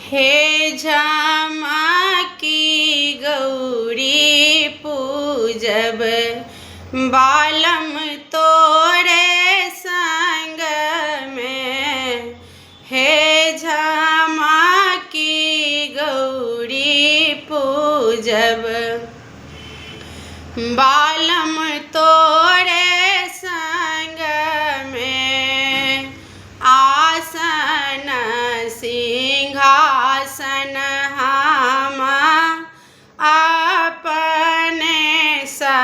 हे झमा की गौरी पूजब बालम तोरे संग में। हे झमा की गौरी पूजब बालम तोरे संग में। आसन सिंहासन हम अपने सानब,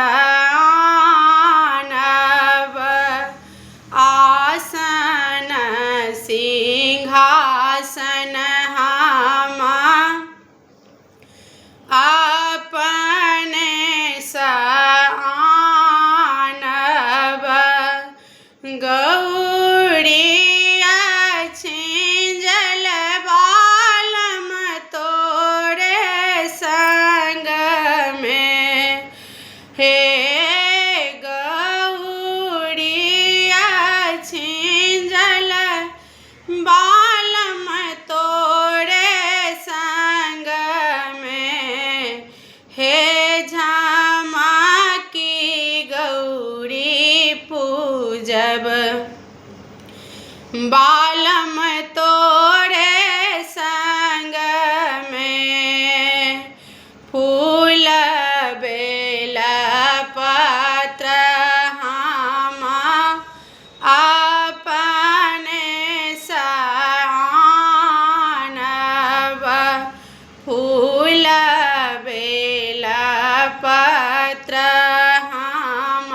आसन सिंहासन हम अपने सानब। गौरी छिंजल बालम तोरे संग में। हे गौरी छिंजल बालम तोरे संग में। हे झमा की गौरी पूजब बालम तोरे संग में। फूल बेल पत्र हम अपने सानब, फूल बेल पत्र हम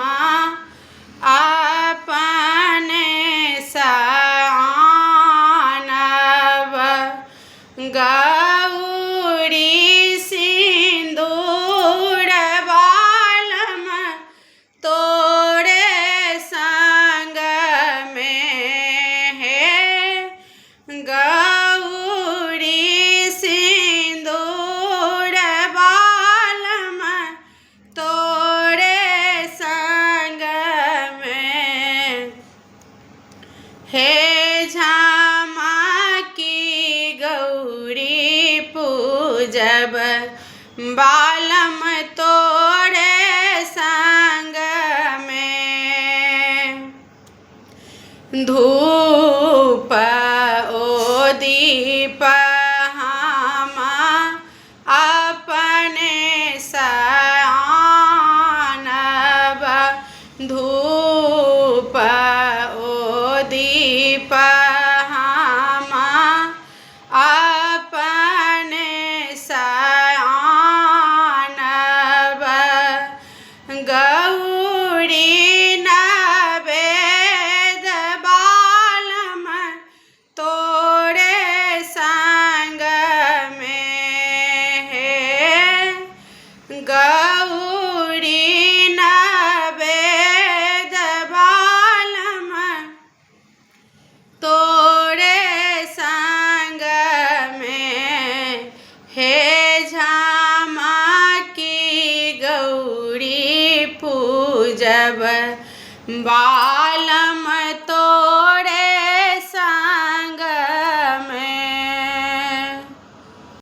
अपने सानब। गौरी सिन्दूर बालम तोरे संग में। हे गौरी सिन्दूर बालम तोरे संग में। हे झमा की गौरी पूजब बालम तोरे संग में। धूप ओ दीप हम अपने सानब, धूप ओ दीप हम अपने सानब। गौरी नवेद बालम तोरे संग में। हे गौरी नवेद बालम तोरे संग में। हे झमा की गौरी पूजब बालम